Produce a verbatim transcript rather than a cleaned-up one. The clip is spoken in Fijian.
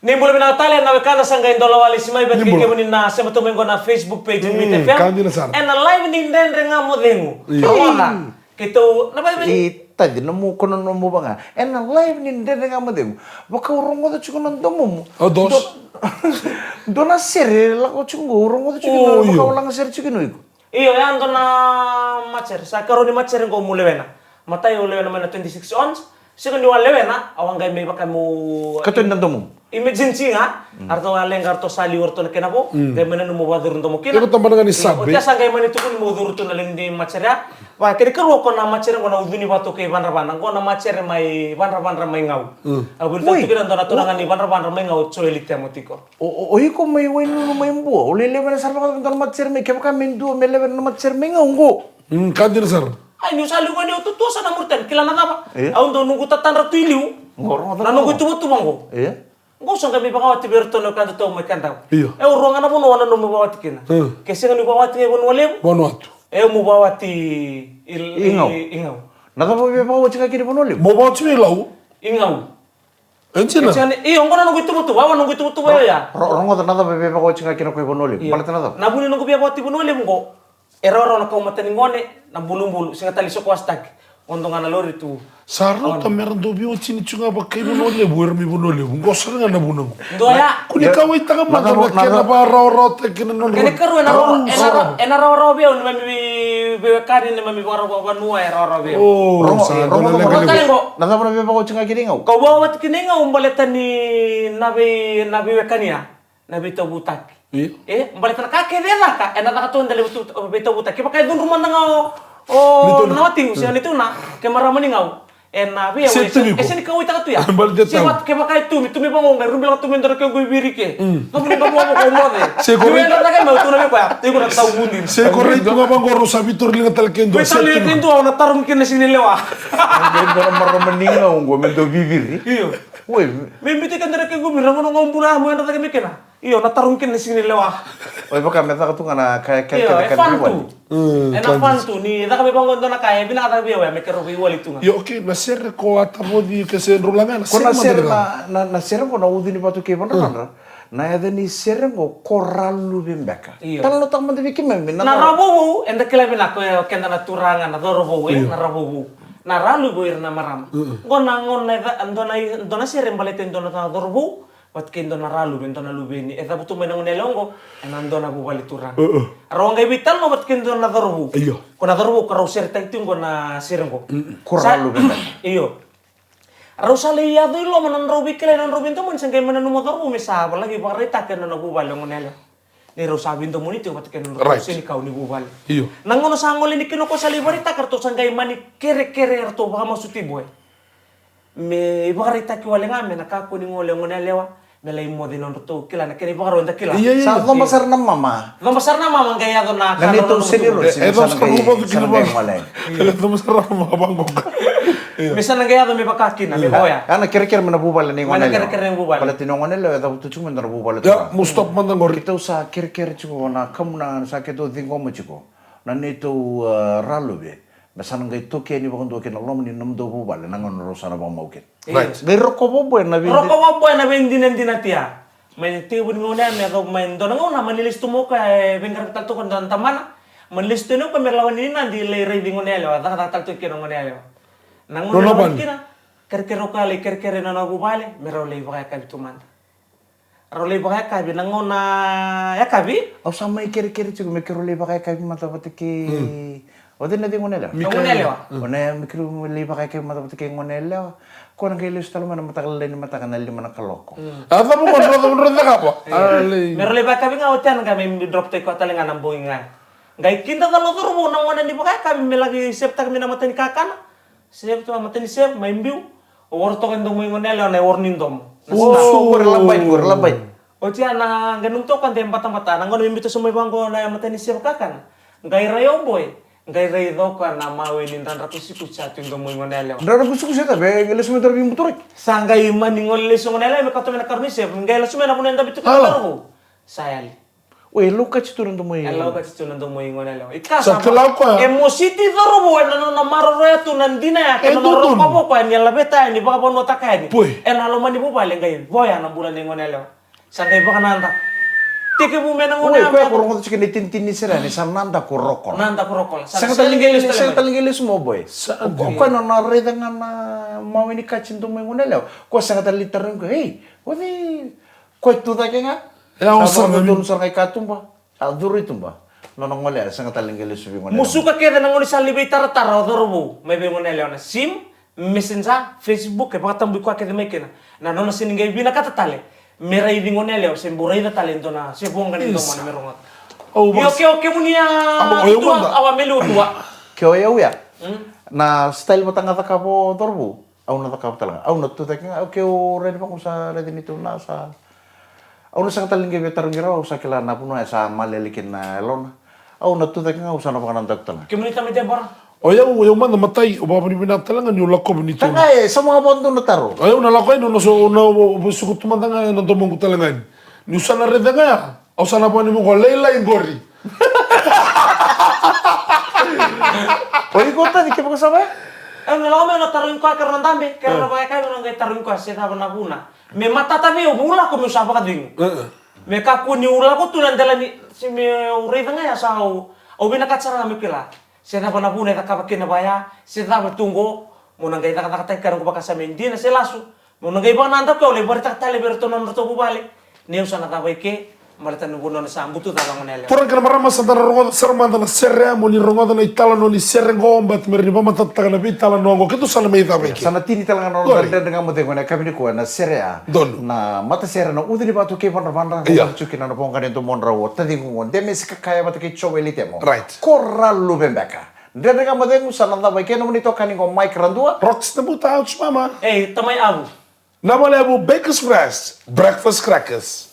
Ni bula vinaka tale na wekada, sa qai dola wale si mai vei kemuni na sema tu mai qo na Facebook page ni Viti F M. Ka dina sara. Ena live ni Dredre Ga Mo Cegu. Io. Rogoca. Keitou na vai vai. I taci na mu kona na mu vaga. Ena live ni Dredre Ga Mo Cegu. Vaka u rogoca tiko na domomu. O dos. Dua na sere lako tiko qo, u rogoca tiko na vaka u laga sere tiko na iko. Io, ya dua na matsere. Sa karua ni matsere qo mu lewena. Matai au lewena mai na twenty-six ons. Sega niu a lewena, au a qai mai vaka mu. Ka toni na domomu. Emergency ga. Aratou a leqa, aratou sa liu, aratou na kena vo. Qai mai nanuma mo vakacuru domo kina. Iko tabana ga ni sabe. Oti a sa qai mani tukuni mo curu tu na lewe ni matsere ya. Va, kena karua ko na matsere qo na ucu ni vatu kei Vadravadra. Qo na matsere mai Vadravadra mai Gau. A vuli tale tu kina dua na turaga ni Vadravadra mai Gau, Joeli Temo tiko. O, o, o iko mai Wainunu mai Bua, o lelevena sara vakacava dua na matsere mai, kevaka me dua me levena na matsere mai Gau qo. Mm, ka dina sara. Ai, niu sa liu qo niu tutua sa na muri tani, kila na cava. E? Au dau noqu tatadra tu i liu. Qo, rogoca na noqu ituvatuva qo. E? Qo sa qai mai vakawati vei iratou na wekadatou mai Kadavu. Io. E, au rua ga na vanua au nanuma vakawati kina. Mm. Ke sega niu vakawati ga i Vanua Levu. Vanuatu. E, au mu vakawati i, i, i Gau. I Gau. Na cava via vakawati ga kina i Vanua Levu? Mo vakawati vei Lau. I Gau. E dina. E dina. Io, qo na noqu ituvatuva, qo na noqu ituvatuva io ya. Ro-, rogoca na cava via vakawati ga kina ko i Vanua Levu. Io. Baleta na cava? Na vu ni noqu via vakawati Vanua Levu qo. E rawarawa na kau mata ni gone, na bulubulu, sega tale ni soko wasitaki. Qo dua ga na lori tu. Sa rauta me ra dau veiwatini tu ga vakai Vanua Levu, era mai Vanua Levu. Qo sara ga na vuna qo. Dua ya. Kua ni kauwaitaka mada na kena vakarawarawataki na nodra. Kena karua ena rawa, ena rawa, ena rawarawa vei au, neimami vei, veiwekani, neimami vakarawa vanua, e rawarawa vei au. O, rogo, sa rogo, dua na leqa levu. Na cava na via vakawati ga kina i Gau? Kau vakawati kina i Gau, baleta ni na vei, na veiwekani ya. Na veitauvutaki. Io. E, baleta na ka kece e caka, ena caka tu dela e veitau-, veitauvutaki. Kevaka e cudru mada ga o, o na watiqu, se o ni tu na, ke marama ni Gau. Ena vei au, e sega ni kauwaitaka tu ya. Baleta se vatu, kevaka e tumi, tumi vaqo, qai rubi lako tu me dua na kequ iviri ke. Mm. Ka vuni ka vua vako moce. Se ko rai. Ena caka me au tu na vei koya, tei ko na tau vudi. Se ko rai tu ga vaqo, rau sa veitoriliga tale ke dua. Veitoriliga ke dua, au na tarogi kina na siga ni lewa. Qai dua na marama ni Gau qo, me dua viviri. Io. Oi. Me biuti keda na kequ viri, na gauna qo bula, mo yadra cake mai kina. Io, na tarogi kina na siga ni lewa. Oi, vaka me caka tu ga na ka, ka, io, ka, e ka fun tu. Mm, ena fun tu, ni caka mai vaqo dua na ka, e vinaka caka vei au, me keirau veiwali tu ga. Io, okay, na sere ko a tavoci, ke se drau laga, na sere, na, na, na sere ko na ucu ni vatu kei Vadravadra. Mm. Na yaca ni sere qo ko Raluve beka. Io. Talanoataka mada vei keimami, na, na Raluve. Ravovou, eda kila vinaka, o keda na turaga, na Cauravou, e, io, na Ravovou. Na Raluve o ira na marama. Mm. Qo na gauna e ca-, dua na, dua na sere baleta e dua na Cauravou, vata kei dua na Raluve, dua na luve ni, e cavutu mai na goneyalewa qo, ena dua na vuvale turaga. Uh, uh. Rau qai veitalanoa vata kei dua na Cauravou. Io. Ko na Cauravou ka rau seretaki tiko qo na sere qo. Mm, mm. Ko Raluve beka. Io. Rau sa lai yaco i loma na nodrau veikilai, na nodrau veidomoni, sa qai mai nanuma o Cauravou me sa laki vakaraitaka ena nona vuvale o goneyalewa. Ni rau sa veidomoni tiko vata kei na nodrau, right, senikau ni vuvale. Io. Na gauna sa gole yani kina o koya sa lai vakaraitaka, ratou sa qai mani kerekere, ratou vakamasuti boy. Me ivakaraitaki wale ga me na kakua ni gole o goneyalewa me lai moce nodratou, kila na kena ivakarau eda kila. Io, io, io. Sa coba sara na mama. Coba sara na mama, qai yaco na ka neitou senirosi. E, e coba sara na mama vaqo. Io. Me sa na qai yaco me vaka kina, me vaka oya. Io. A na kerekere mai na vuvale nei goneyalewa. Mai na kerekere nei vuvale. Baleta ni o goneyalewa e cavutu tiko mai na vuvale. Ia, mo stop mada qori. Keitou sa kerekere tiko na kamuna sa keitou ciqoma tiko. Na neitou, e, Raluve. Me sa na qai toki yani vakadua ki na loma ni nomudou vuvale, na gauna rau sa na vakamau kina. Right. Qai rokova o boy na vei-, rokova o boy na veidinadina tia. Mai tekivu ni gauna ya me yacova mai dua na gauna, mani lesu tu mai o koya, e veiqaravi tale tu o koya e dua na tamana. Mani lesu tu yani o koya me lako yani i Nadi lai raici goneyalewa, cakacaka tale tu kina o goneyalewa. Na gauna e lako yani kina, kerekere o koya lai kerekere ena nona vuvale, me rau lai vakayakavi tu mada. Rau lai vakayakavi, na gauna yakavi. Au sa mai kerekere tiko me keirau lai vakayakavi mada vata kei, mm, o cei na cei goneyalewa? Mikaela. Goneyalewa. Mm. O na me keirau lai vakayakavi mada vata kei goneyalewa. Ko na qai lesu tale mai na mataka lailai ni mataka na lima na kaloko. Mm. A cava mo, cava mo cakava? Io. A lai. Me rau lai vakayakavi ga, oti ya na qai mai drop taki koya tale ga na bogi ga. Qai kidacala o Cauravou na gauna ni vakayakavi me laki sevetaka mai na mata ni kakana. Seve tu a mata ni seve, mai biu. O wara toka e domo i goneyalewa na iwara ni domo. Na sna. O, qori labai, qori labai. Oti ya na qai nomu toka de batabata. Na gauna me biuta sobu mai vaqo na mata ni seve kakana. Qai rai o boy. Qai rai coka na mawe ni dra drakusikutsi sa tu e domo i goneyalewa. Dra drakusikutsi sa, e lesu mai dra veibuturaki. Sa qai mani gole lesu goneyalewa, me kauta mai na karua ni seve. Qai lesu mai na vanua e dabe tu kina o Cauravou. Sa yali. Oi, e laukati tu na domo i. E laukati tu na domo i gone yalewa. I ka sa kila o koya. E mositi cauravou ena nona maroroya tu na dina ya kei na nona rokova o koya ni laveta yani, vakavanuataka yani. Poi. Ena loma ni vuvale qai voya na bula ni gone yalewa. Sa qai vakanadaku. Tekivu me na gone yalewa. Oi, koya ko rogoca tiko na itinitini ni sere yani, sa nadaku rokola. Nadaku rokola. Sega tale ni qai lesu tale mai. Sega tale ni qai lesu mai o boy. Sa o koya nona raica ga na mawe ni kati domo i gone yalewa. Koya sega tale ni tarogi koya, ei, o cei? Koya tu cake ga. E a osa ga. Sa donu sara ga i katuba. A curu i tuba. Nona gone yalewa, sega tale ni qai lesu vei gone yalewa. Musuka kece na gone sa lai veitaratara o cauravou mai vei gone yalewa na sim, messenger, Facebook, e vakatabui koya kece mai kina. Na nona sega ni qai vinakata tale me raici gone yalewa se bau raica tale e dua na se voqa ni domona me rogoca. Io, ke o kemuni a tua, au a meli o tua. Ke o yau ya. Na style vata ga cakava o cauravou. Au na cakava tale ga. Au na tu cake ga, au keu raica vaqo sa raici ni tu na sa. Au na sega tale ni qai via tarogi rau, au sa kila na vanua e sa malele kina na yalona. Au na tu cake ga, au sa na vakanadaku tale ga. Kemuni tama i Debora? O yau, o yau mada matai, au vakavinavinaka tale ga niu lakova ni tu. Taga e, sa mada vakadua na taro. O yau na lako yani, au na so, au na, au, au suka tu mada ga ena domoqu tale ga yani. Niu sa na raica ga ya. Au sa na vani mo qo lailai qori. O iko Taci, kevaka sa vaya? Au na lako mai au na tarogi koya kei rau na dabe, kei rau na vakayakavi au na qai tarogi koya se cava na vuna. Me matata vei au meu lako meu sa vakacegu. Me kakua niu lako tu na dela ni, se meu raica ga ya sa au, au vinakata sara ga meu kila. Se cava na vuna e cakava kina vaya, se cava tu qo, meu na qai cakacakataki ka noqu vakasama e dina se lasu. Meu na qai vakanadaku au lai vakaraitaka tale vei iratou na nodratou vuvale. Ni au sa na cava i ke, baleta na vanua na sa butu cala gone yalewa. Turaga kei na marama, sa da na rogoca sara mada na sere ya, mo ni rogoca na italanoa ni sere qo, baleta me rawa ni vakamatatataka na veitalanoa qo, keitou sa na mai cava i ke. Sa na tini tale ga na noda Dredre Ga Mo Cegu ena yakavi nikua ena sere ya. Donu. Na matasere na Uca ni Vatu kei Vadravadra, Io. Vakajuki na voqa ni domodrau o taciqu qo, Demesi Kakaya vata kei Joeli Temo. Right. Ko ra luve beka. Dredre Ga Mo Cegu, sa na cava i ke, nomuni itokani qo Mike Radua. Rox na buta, ouch mama. Ei, tamai Avu. Na vale Avu Bakers Fresh, breakfast crackers.